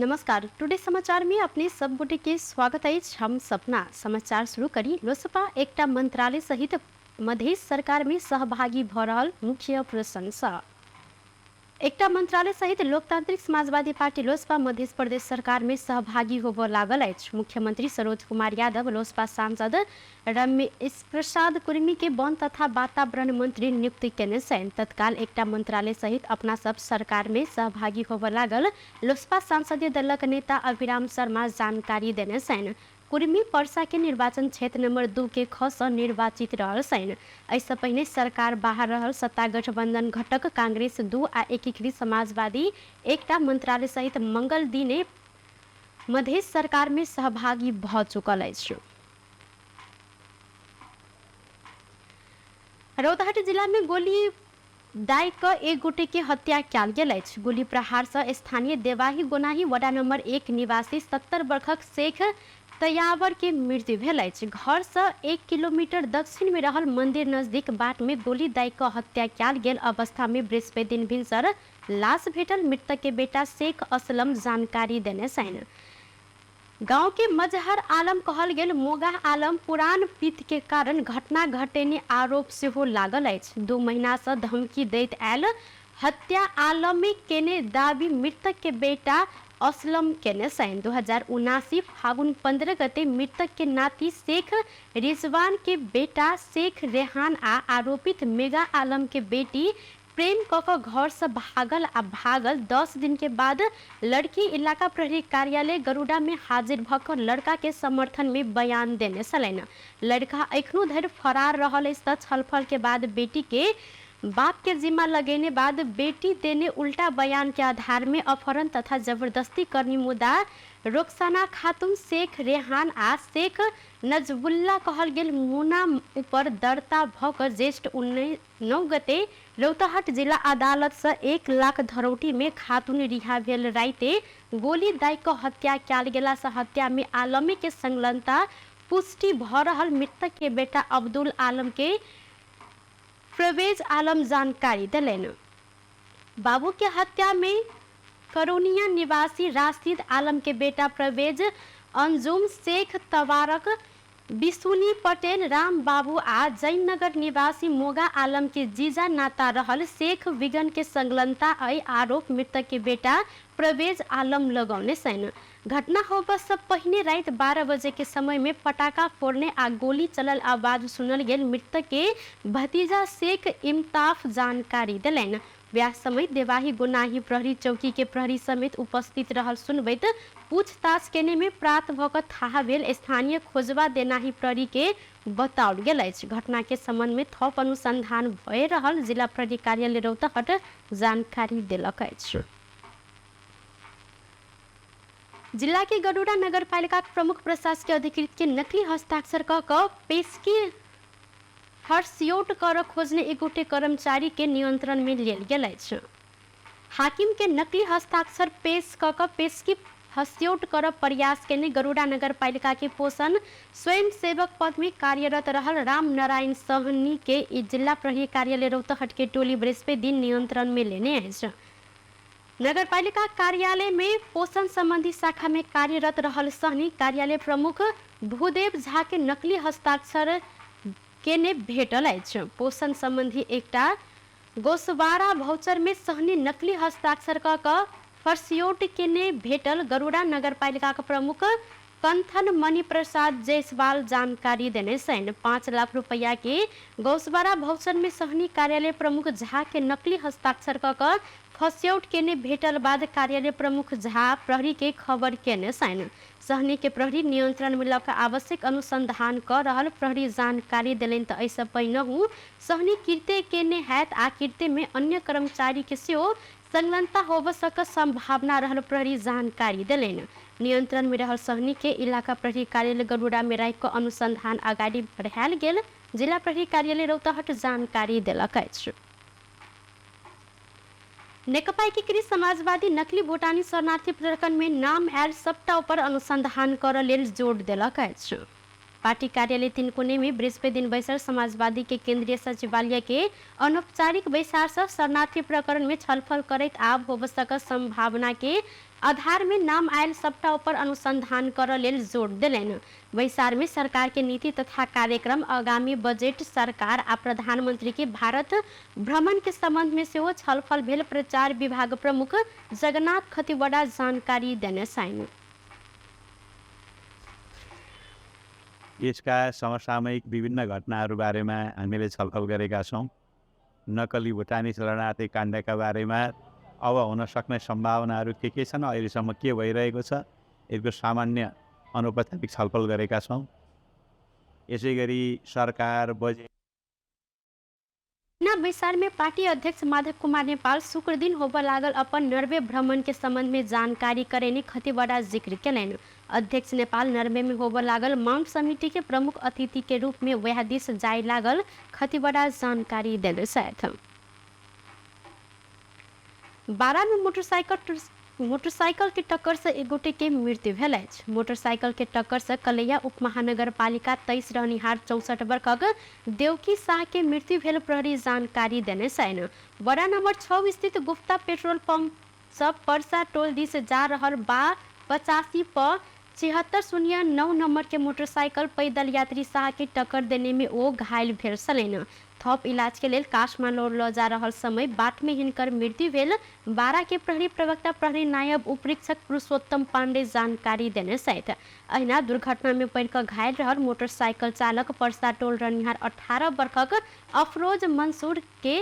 नमस्कार, टुडे समाचार में अपने सब गोटे के स्वागत अछि। हम सपना समाचार शुरू करी। लोसपा एकटा मंत्रालय सहित मधेश सरकार में सहभागी भ रहल मुख्य प्रशंसा। एकटा मंत्रालय सहित लोकतांत्रिक समाजवादी पार्टी लोसपा मध्य प्रदेश सरकार में सहभागी होबय लागल अछि। मुख्यमंत्री सरोज कुमार यादव लोसपा सांसद रमेश प्रसाद कुर्मी के वन तथा वातावरण मंत्री नियुक्त केने छनि। तत्काल एकटा मंत्रालय सहित अपना सब सरकार में सहभागी होबय लागल लोसपा संसदीय दलक नेता अभिराम शर्मा जानकारी देने छनि। कुर्मी पर्सा के निर्वाचन क्षेत्र नंबर 2 के ख सँ निर्वाचित रहल छनि। एहिसँ पहिने सरकार बाहर रहल सत्ता गठबंधन घटक कांग्रेस 2 आ एकीकृत समाजवादी एकटा मंत्रालय सहित मंगल दिने मधेश सरकार में सहभागी भ चुकल अछि। रौतहट जिला में गोली दागि कऽ एक गोटे के हत्या कयल गेल अछि। गोली प्रहार सँ स्थानीय देवाही गोनाही वडा नंबर 1 निवासी 70 वर्षक शेख तयावर के मृत्यु भेल अछि। घर सँ 1 किलोमीटर दक्षिण में रहल मंदिर नजदीक बाट में गोली दागि कऽ हत्या कयल गेल अवस्था में बृहस्पति दिन भिनसर लाश भेटल मृतक के बेटा शेख असलम जानकारी देने छनि। गांव के मजहर आलम कहल गेल मोगा आलम पुरान पित्त के कारण घटना घटेने आरोप सेहो लागल अछि। 2 महीना सँ धमकी दैत आयल हत्या आलमे केने दावी मृतक के बेटा असलम केने छनि। 2079 फागुन 15 गते मृतक के नाती शेख रिजवान के बेटा शेख रेहान आ आरोपित मेगा आलम के बेटी प्रेम कऽ कऽ घरसँ भागल आ भागल 10 दिन के बाद लड़की इलाका प्रहरी कार्यालय गरुड़ा में हाजिर भऽ कऽ लड़का के समर्थन में बयान देने छलनि। लड़का एखनो धरि फरार रहल अछि तऽ छलफल के बाद बेटी के बाप के जिम्मा लगेने बाद बेटी देने उल्टा बयान के आधार में अपहरण तथा जबरदस्ती करनी मुद्दा रोक्साना खातून, शेख रेहान आ शेख नजबुल्ला कहल गेल मुना ऊपर दर्ता भऽ कऽ ज्येष्ठ 9 गते रौतहट जिला अदालत सँ 1 लाख धरौटी में खातून रिहा भेल राइते गोली दागि कऽ हत्या कयल गेला सँ हत्या में आलमे के संलग्नता पुष्टि भऽ रहल मृतक के बेटा अब्दुल आलम के प्रवेज आलम जानकारी देलनि। बाबू के हत्या में करोनिया निवासी राशिद आलम के बेटा प्रवेज अंजुम, शेख तवारक, बिसुनी पटेल, राम बाबू आ जैननगर निवासी मोगा आलम के जीजा नाता रहल शेख विगन के संलग्नता अइ आरोप मृतक के बेटा प्रवेज आलम लगौने छनि। घटना होबय सँ पहिने राति 12 बजे के समय में पटाखा फोड़ने आ गोली चलल आवाज सुनल गेल मृतक के भतीजा शेख इम्ताफ जानकारी देलनि। व्याह समय देवाही गोनाही प्रहरी चौकी के प्रहरी समेत उपस्थित रहल सुनबैत पूछताछ केने में प्रात भ क थाहा भेल स्थानीय खोजबा देनाही प्रहरी के बताओल गेल अछि। घटना के संबंध में थप अनुसंधान भए रहल जिला प्रहरी कार्यालय रौतहट जानकारी देलक अछि। जिला के गडोरा नगरपालिका प्रमुख प्रशासकीय अधिकृत के नकली हस्ताक्षर क क पेशकी हर्षयोट कर खोजने एक गोटे कर्मचारी के नियंत्रण में लेल गेल अछि। हाकिम के नकली हस्ताक्षर पेश क क पेशकी हस्योट कर प्रयास केने गरुड़ा नगरपालिका के पोषण स्वयंसेवक पद में कार्यरत रहल राम नारायण सहनी के ई जिला प्रहरी कार्यालय रौतहट के टोली बृहस्पति दिन नियंत्रण में लेने अछि। नगरपालिका कार्यालय में पोषण संबंधी शाखा में कार्यरत रहल सहनी कार्यालय प्रमुख भूदेव झा के नकली हस्ताक्षर केने भेटल अछि। पोषण संबंधी एकटा गोसवारा भौचर में सहनी नकली हस्ताक्षर क क फर्सियोट केने भेटल गरुड़ा नगरपालिका के प्रमुख कंथन मणि प्रसाद जायसवाल जानकारी देने छनि। 5 लाख रुपया के गौसवारा भौचर में सहनी कार्यालय प्रमुख झा के नकली हस्ताक्षर क क फस्यौट केने भेटल बाद कार्यालय प्रमुख झा प्रहरी के खबर केने छनि। सहनी के प्रहरी नियंत्रण में ल क आवश्यक अनुसंधान क रहल प्रहरी जानकारी देलनि त एहिसँ पहिनहु सहनी कृत्य केने हैत आ कृत्य में अन्य कर्मचारी के सेहो संलग्नता होबय सक संभावना रहल प्रहरी जानकारी देलनि। नियंत्रण में रहल सहनी के इलाका प्रहरी कार्यालय गरुड़ा में राखि क अनुसंधान अगाडि बढ़ायल गेल जिला प्रहरी कार्यालय रौतहट जानकारी देलक अछि। नेकपा एकीकृत समाजवादी नकली भूटानी शरणार्थी प्रकरण में नाम आयल सबटा ऊपर अनुसंधान करऽ लेल जोर देलक अछि। पार्टी कार्यालय तिनकोने में बृहस्पति दिन बैसल समाजवादी के केंद्रीय सचिवालय के अनौपचारिक बैसार सँ शरणार्थी प्रकरण में छलफल करैत आब होबय सक संभावना के आधार में नाम आयल सबटा ऊपर अनुसंधान करऽ लेल जोर देलनि। बैसार में सरकार के नीति तथा कार्यक्रम, आगामी बजट, सरकार आ प्रधानमंत्री के भारत भ्रमण के संबंध में सेहो छलफल भेल प्रचार विभाग प्रमुख जगन्नाथ खतिवड़ा जानकारी देने छनि। यसका समसामयिक विभिन्न घटनाहरू बारेमा हामीले छलफल गरेका छौँ। नक्कली भुटानी शरणार्थी काण्डका बारेमा अब हुन सक्ने सम्भावनाहरू के छन्, अहिलेसम्म के भइरहेको छ, यसको सामान्य अनौपचारिक छलफल गरेका छौँ। यसै गरी सरकार बजेट बैसार में पार्टी अध्यक्ष माधव कुमार नेपाल शुक्र दिन होबऽ लागल अपन नॉर्वे भ्रमण के संबंध में जानकारी करेने खतिवड़ा जिक्र केलनि। अध्यक्ष नेपाल नॉर्वे में होबऽ लागल माउंट समिति के प्रमुख अतिथि के रूप में वएह दिस जाय लागल खतिवड़ा जानकारी देने छथि। बारा में मोटरसाइकिल के टक्कर से एक गोटे के मृत्यु भेल अछि। मोटरसाइकिल के टक्कर से कलैया उप महानगरपालिका 23 रहनिहार 64 वर्षक देवकी शाह के मृत्यु भेल प्रहरी जानकारी देने छनि। वडा नंबर 6 स्थित गुप्ता पेट्रोल पंप से परसा टोल दिस जा रहल बा 85 प 7609 नंबर के मोटरसाइकिल पैदल यात्री शाह के टक्कर देने में ओ घायल भेल छलनि। थप इलाज के लेल काठमाडौँ ल जा रहल समय बाट में हिनकर मृत्यु भेल बारा के प्रहरी प्रवक्ता प्रहरी नायब उपरीक्षक पुरुषोत्तम पांडे जानकारी देने छथि। अहिना दुर्घटना में पड़ि कऽ घायल रहल मोटरसाइकिल चालक परसा टोल रहनिहार 18 वर्षक अफरोज मंसूर के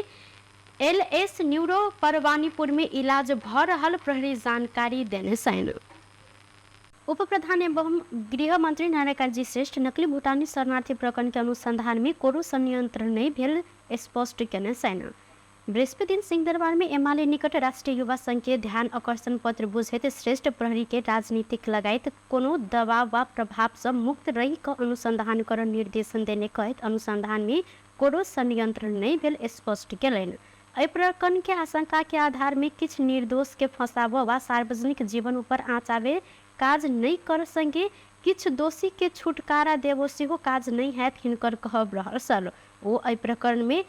एलएस न्यूरो परवानीपुर में इलाज भऽ रहल प्रहरी जानकारी देने छनि। उप प्रधान एवं गृह मंत्री नारायण श्रेष्ठ नकली भूटानी शरणार्थी प्रकरण के अनुसंधान में कोनो संयंत्र नहीं भेल स्पष्ट केने छनि। बृहस्पति दिन सिंहदरबार में एमाले निकट राष्ट्रीय युवा संघ के ध्यान आकर्षण पत्र बुझैत श्रेष्ठ प्रहरी के राजनीतिक लगायत कोनो दबाव वा प्रभाव से मुक्त रहि कऽ अनुसंधान कर निर्देशन देने कहैत अनुसंधान में कोनो संयंत्र नहीं भेल स्पष्ट केलनि। एहि प्रकरण के आशंका के आधार में किछु निर्दोष के फंसाबऽ वा सार्वजनिक जीवन ऊपर आँच आबे काज नहीं कर संगे किछु दोषी के छुटकारा देबो सेहो काज नहीं हैत हिनकर कहब रहल छल। ओ एहि प्रकरण में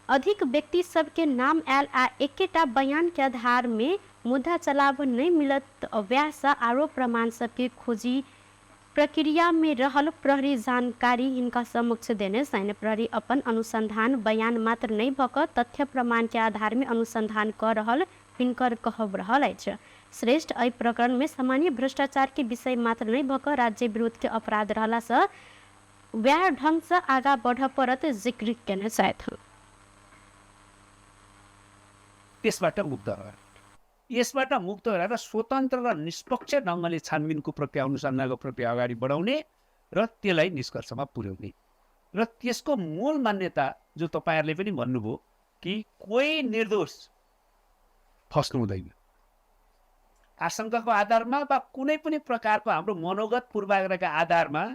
अधिक व्यक्ति सबके नाम आयल आ एकेटा बयान के आधार में मुद्दा चलाबऽ नहीं मिलत वएह आरोप प्रमाण सबके खोजी प्रक्रिया में रहल प्रहरी जानकारी हिनका समक्ष देने छनि। प्रहरी अपन अनुसंधान बयान मात्र नहीं भऽ कऽ तथ्य प्रमाण के आधार में अनुसंधान कऽ रहल हिनकर कहब रहल अछि। श्रेष्ठ एहि प्रकरण में सामान्य भ्रष्टाचार के विषय मात्र नहीं भऽ कऽ राज्य विरुद्ध के अपराध रहला से वएह ढंग से आगा बढ़ऽ पड़त जिक्र केने छथि। त्यसबाट मुक्त भएर यसबाट मुक्त भएर स्वतन्त्र र निष्पक्ष ढङ्गले छानबिनको प्रक्रिया, अनुसन्धानको प्रक्रिया अगाडि बढाउने र त्यसलाई निष्कर्षमा पुर्याउने र त्यसको मूल मान्यता जो तपाईँहरूले पनि भन्नुभयो कि कोही निर्दोष फस्नु हुँदैन। आशङ्काको आधारमा वा कुनै पनि प्रकारको हाम्रो मनोगत पूर्वाग्रहका आधारमा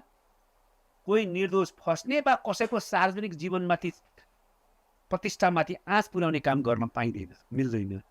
कोही निर्दोष फस्ने वा कसैको सार्वजनिक जीवनमाथि प्रतिष्ठामाथि आँच पुर्याउने काम गर्न पाइँदैन, मिल्दैन।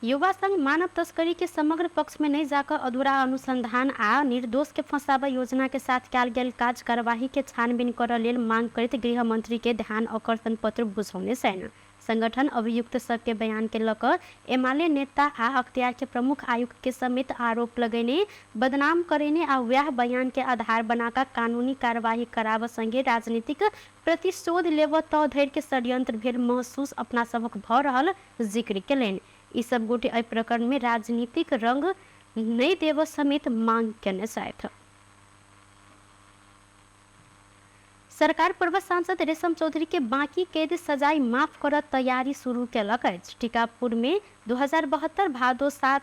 युवा संघ मानव तस्करी के समग्र पक्ष में नहीं जाकर अधूरा अनुसंधान आ निर्दोष के फंसाबा योजना के साथ कयल गेल काज कार्यवाही के छानबीन करऽ लेल मांग करैत गृह मंत्री के ध्यान आकर्षण पत्र बुझौने छनि। संगठन अभियुक्त सबके बयान के लऽ कऽ एमाले नेता आ अख्तियार के प्रमुख आयुक्त के समेत आरोप लगेने, बदनाम करेने आ वएह बयान के आधार बनाकऽ कानूनी कार्यवाही कराबऽ संगे राजनीतिक प्रतिशोध लेबऽ तह धरि के षड्यंत्र भेल महसूस अपना सबक भऽ रहल जिक्र केलनि। ई सब गोटे एहि प्रकरण में राजनीतिक रंग नहीं देबऽ समेत मांग केने छथि। सरकार पूर्व सांसद रेशम चौधरी के बाकी कैद सजाय माफ करऽ तैयारी शुरू केलक अछि। टीकापुर में 2072 भादो 7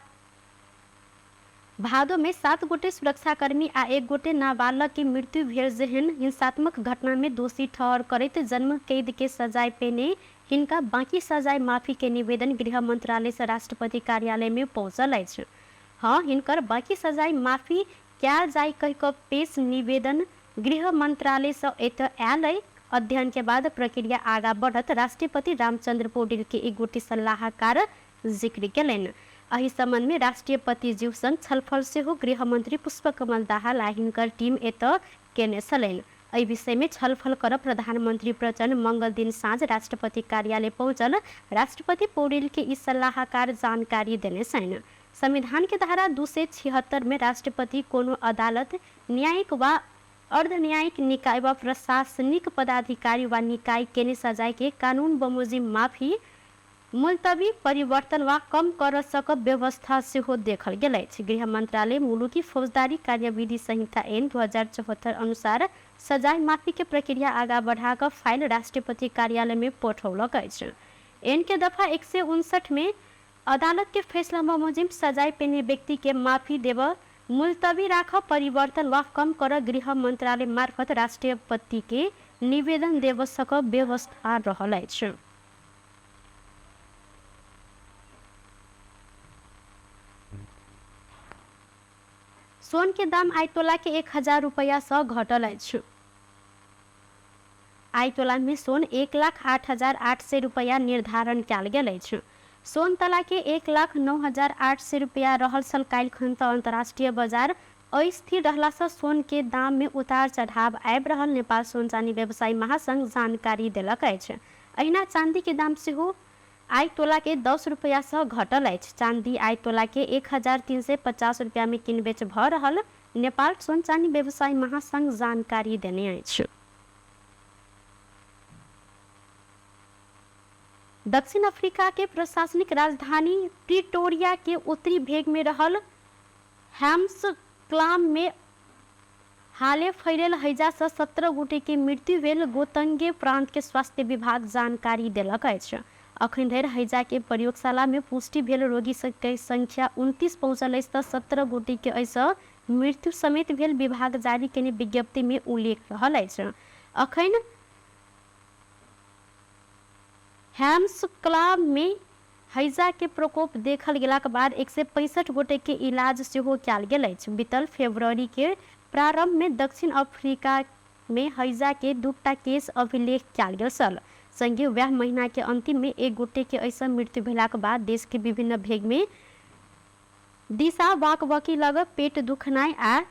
भादो में 7 गोटे सुरक्षाकर्मी आ 1 गोटे नाबालग के मृत्यु भेल जेहन हिंसात्मक घटना में दोषी ठहर करैत जन्म कैद के सजाय पेने हिनका बाकी सजाय माफी के निवेदन गृह मंत्रालय से राष्ट्रपति कार्यालय में पहुँचल अछि। हाँ, हिनकर बाकी सजाय माफी कयल जाय कहि कऽ पेश निवेदन गृह मंत्रालय से एतऽ आयल अइ। अध्ययन के बाद प्रक्रिया आगा बढ़त राष्ट्रपति रामचंद्र पौडेल के एक गोटे सलाहकार जिक्र केलनि। एहि संबंध में राष्ट्रपति ज्यू संग छलफल सेहो गृहमंत्री पुष्पकमल दाहाल आ हिनकर टीम एतऽ केने छलनि। एहि विषय में छलफल कर प्रधानमन्त्री प्रचण्ड मंगल दिन साँझ राष्ट्रपति कार्यालय पहुँचल राष्ट्रपति पौडेल के ई सल्लाहकार जानकारी देने छन्। संविधान के धारा 276 में राष्ट्रपति कोनो अदालत, न्यायिक वा अर्धन्यायिक निकाय वा प्रशासनिक पदाधिकारी वा निकाय केने सजाय के कानून बमोजिम माफी, मुलतवी, परिवर्तन वा कम कर सकब व्यवस्था सेहो देखल गेल अछि। गृह मन्त्रालय मुलुकी फौजदारी कार्यविधि संहिता ऐन 2074 अनुसार सजाय माफी के प्रक्रिया आगा बढ़ा कऽ फाइल राष्ट्रपति कार्यालय में पठौलक अछि। ऐन के दफा 159 में अदालत के फैसला बमोजिम सजाय पेने व्यक्ति के माफी देब, मुलतवी राख, परिवर्तन वा कम कर गृह मन्त्रालय मार्फत राष्ट्रपति के निवेदन देब सकब व्यवस्था रहल अछि। सोन के दाम आइ तोला के 1000 रुपैया सँ घटल अछि। आइ तोला में सोन 1,08,800 रुपैया निर्धारण कयल गेल अछि। सोन तला के 1,09,800 रुपैया रहल छल काल्हिखन त अन्तर्राष्ट्रिय बजार अस्थिर रहला सँ सोन के दाम में उतार चढ़ाव आबि रहल नेपाल सोन चानी व्यवसायी महासंघ जानकारी देलक अछि। अहिना चाँदी के दाम सेहो आइ तोला के 10 रुपैया सँ घटल अछि। चाँदी आइ तोला के 1350 रुपैया में किनबेच भऽ रहल नेपाल सोन चानी व्यवसायी महासंघ जानकारी देने अछि। दक्षिण अफ्रीका के प्रशासनिक राजधानी प्रिटोरिया के उत्तरी भेग में रहल हैम्सक्लाम में हाले फैलल हैजा सँ 17 गोटे के मृत्यु भेल गोतंगे प्रांत के स्वास्थ्य विभाग जानकारी देलक अछि। अखन धरि हैजा के प्रयोगशाला में पुष्टि भेल रोगी सबके संख्या 29 पहुँचल अछि तऽ 17 गोटे के एहिसँ मृत्यु समेत भेल विभाग जारी केने विज्ञप्ति में उल्लेख रहल अछि। अखन हैम्सक्लाम में हैजा के प्रकोप देखल गेलाक बाद 165 गोटे के इलाज सेहो कयल गेल अछि। बीतल फरवरी के प्रारंभ में दक्षिण अफ्रीका में हैजा के 2टा केस अभिलेख कयल गेल छल। संगे वएह महीना के अंतिम में 1 गोटे के एहिसँ मृत्यु भेलाक बाद देश के विभिन्न भेग में दिशा, वाकवकी लग, पेट दुखनाइ आ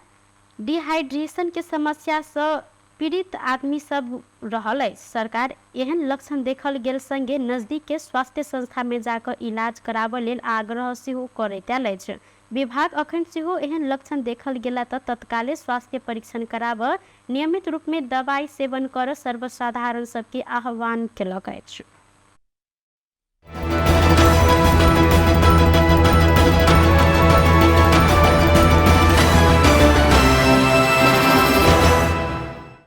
डिहाइड्रेशन के समस्या सँ पीड़ित आदमी सब रहल अछि। सरकार एहन लक्षण देखल गेल संगे नजदीक के स्वास्थ्य संस्था में जाकऽ इलाज कराबऽ लेल आग्रह सेहो करैत आयल अछि। विभाग अखन सेहो एहन लक्षण देखल गेला तऽ तत्काले स्वास्थ्य परीक्षण कराबऽ, नियमित रूप में दवाई सेवन कर सर्वसाधारण सबके आह्वान केलक अछि।